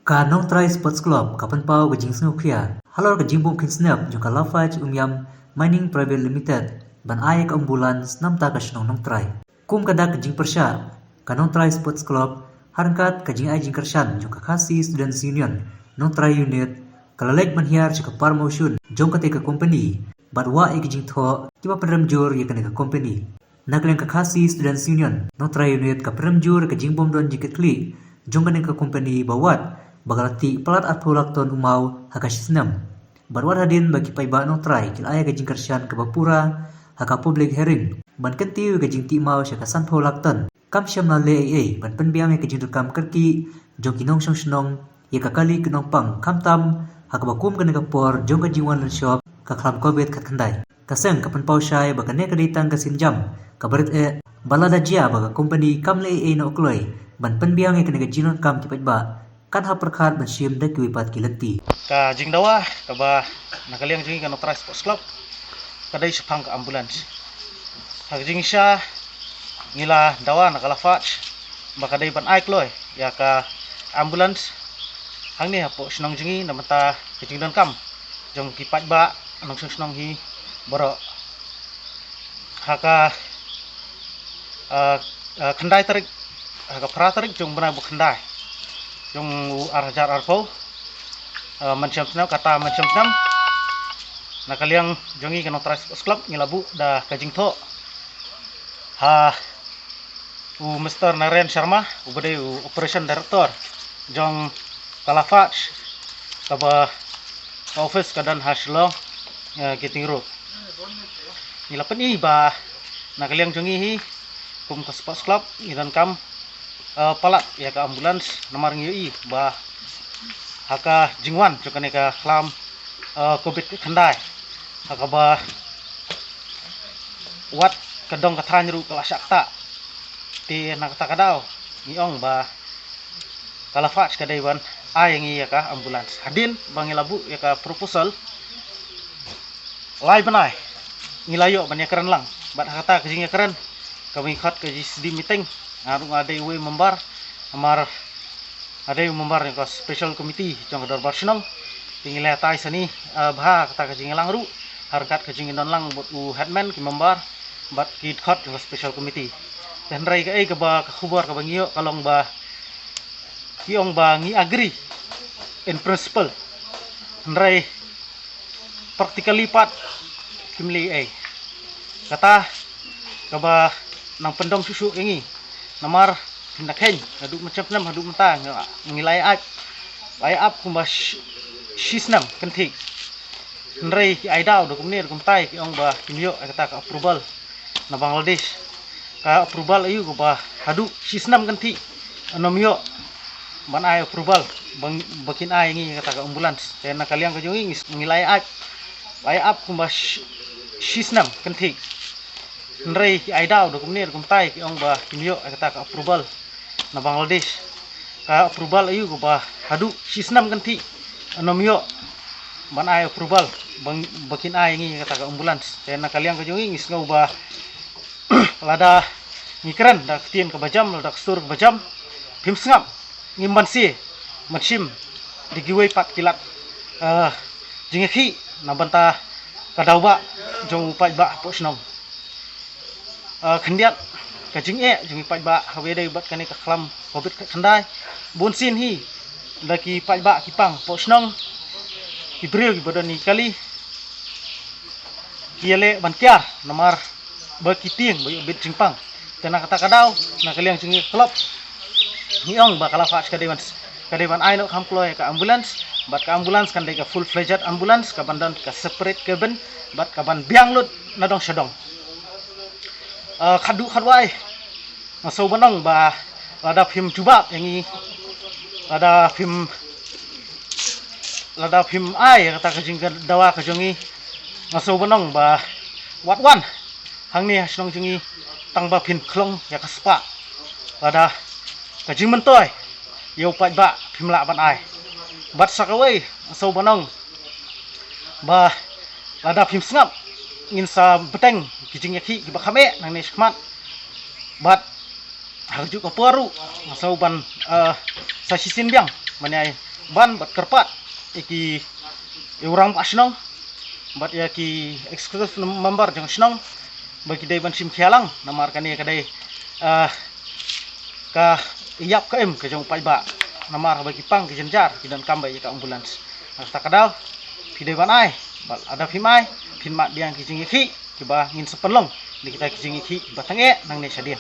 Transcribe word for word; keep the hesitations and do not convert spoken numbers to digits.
Ka Nongtrai Sports Club ka pynpaw ka jingsngewkhia halor ka jingbym kheiñ snep jong ka Lafarge Umiam Mining Private Limited ban ai ka ambulance namar ka shnong Nongtrai. Kum ka dak ka jingpyrshah, ka Nongtrai Sports Club, ha ryngkat ka jingai jingkyrshan jong ka Khasi Students Union Nongtrai Unit, ka la leit ban hiar sha ka par mawshun jong katei ka kompani bad wad ïa ki jingthoh kiba pynrem jur ïa kane ka kompani. Na ka liang ka Khasi Students Union Nongtrai Unit ka pynrem jur ïa ka jingbym don jingkitkhlieh jong kane ka kompani ba wad ba ka la tih palat arphew lak ton u maw ha ka shisnem. Bad wat hadien ba ki paidbah Nongtrai ki la ai ka jingkyrshan kaba pura ha ka public hearing ban kyntiew ïa ka jingtih maw sha ka sanphew lak ton, kam shym la leh ei ei ban pynbiang ïa ka jingdonkam kyrkieh jong ki nongshong shnong ïa ka kali ki nongpang, khamtam ha kaba kum kane ka por jong ka jingwan lynshop ka khlam covid khatkhyndai. Ka seng ka pynpaw shai ba kane ka dei tang ka sienjam kaba rit eh, ba lada jia ba ka kompani kam leh ei ei noh kloi ban pynbiang ïa kane ka jingdonkam ki paidbah, kan hap pyrkhat ban shim da kiwei pat ki lynti. Ka jingdawa kaba na ka liang jong ngi ka Nongtrai Sports Club ka dei shaphang ka ambulance. Ha ka jingshisha ngi la dawa na ka Lafarge ba ka dei ban ai kloi ïa ka ambulance hangne hapoh shnong jong ngi na bynta ka jingdonkam jong ki paidbah nongshong shnong hi baroh. Ha ka, ah, ah, khyndai tarik, ha ka phra tarik jong u bnai ba khyndai jong u ar hajar arphew, ah, mynshem snem, kata mynshem snem, na ka liang jong ngi ka Nongtrai Sports Club ngi la buh da ka jingthoh ha u Mister Naren Sharma, uba dei u Operation Director jong ka Lafarge, kaba ka office ka don ha Shillong, eh, Genting Road. Ngi la pyni ba na ka liang jong ngi hi kum ka sports club ngi donkam, eh, palat ïa ka ambulance namar ngi ïohi ba ha ka jingwan jong kane ka khlam, eh, covid khatkhyndai, ha kaba wat ka dong ka thaiñ ruh ka la shah ktah. Te na kata ka daw ngi ong ba ka Lafarge ka dei ban ai ïa ngi ïa ka ambulance. Hadien ba ngi la buh ïa ka proposal lai bnai ngi la ïoh ban ïakren lang bad ha kata ka jingïakren kaba ngi khot ka G C D meeting, nga ruh nga dei uwei u member, namar nga dei u member jong ka special committee jong ka dorbar shnong. Te ngi la ïatai sani, eh, bha kata ka jingïalang ruh ha ryngkat ka jingdon lang bad u headman, ki member bad ki dkhot jong ka special committee. Te hynrei kaei kaba ka khubor kaba ngi ïoh ka long ba ki ong ba ngi agree in principle, hynrei practically pat kim leh ei. Kata kaba nang pyndom shuh shuh ïa ngi. Namar phin da kheiñ naduh mynshem snem haduh mynta ngi la ïa ap, la ïa ap kumba shi, shi snem kynthih. Hynrei ki ai daw da kumne da kumtai, ki ong ba kim ïoh ïa kata ka approval na Bangladesh. Ka approval aïu kaba haduh shi snem kynthih ym ïoh ban ai approval ba, ba kin ai ngi kata ka ambulance. Te na ka liang ka jong ngi, ngi la ïa ap, la ïa ap kumba shi, shi snem kynthih. Hynrei ki ai daw da kumne da kumtai, ki ong ba kim ïoh ïa kata ka approval na Bangladesh. Ka approval aïu kaba haduh shi snem kynthih ym ïoh ban ai approval ba, ba kin ai ngi kata ka ambulance. Te na ka liang ka jong ngi, ngi sngew ba lada ngi kren da ka ktien kaba jam, lada ka sur kaba jam, phim sngap, ngim banse ban shim da kiwei pat ki lad, eh, jingïakhih na bynta ka daw bah jong u paidbah hapoh shnong. Eh, khyndiat ka jingeh jong u paidbah ha kaba ïadei bad kane ka khlam covid khatkhyndai, bun sien hi da ki paidbah ki pang hapoh shnong, ki briew kiba don ïa ki kali, ki ïaleh ban kiar namar ba ki tieng ba ïoh bit jingpang. Te na kata ka daw, na ka liang jong ngi ka club, ngi ong ba ka Lafarge ka dei ban, ka dei ban ai noh kham kloi ka ambulance, bad ka ambulance kan dei ka full fledged ambulance, ka ban don ka separate cabin bad ka ban biang lut na dong sha dong. Ah, khatduh khatwai, nga sngew ban ong ba lada phim jubab ïa ngi, lada phim, lada phim ai kata ka jingdawa ka jong ngi, nga sngew ban ong ba wat wan hangne ha shnong jong ngi tang ba phin khlong ïa ka spah. Lada ka jingmyntoi ïa u paidbah phim lah ban ai. Bad sa kawei, nga sngew ban ong ba lada phim sngap, ngin sa bteng ki jingïakhih kiba kham eh nangne shakhmat. Bad ha kajuh ka por ruh, nga sngew ban, eh, sa shisien biang ban ai ban bad kyrpad ïa ki, ïa u rangbah shnong bad ïa ki executive member jong shnong ba ki dei ban shim khia lang, namar kane ka dei, ah, ka ïap ka im ka jong u paidbah, namar haba ki pang ki jynjar ki donkam beit ïa ka ambulance. Hangta ka daw phi dei ban ai, bad lada phim ai phin mad biang ki jingïakhih kiba ngin sa pynlong da kita ki jingïakhih kiba tang eh nangne shadien.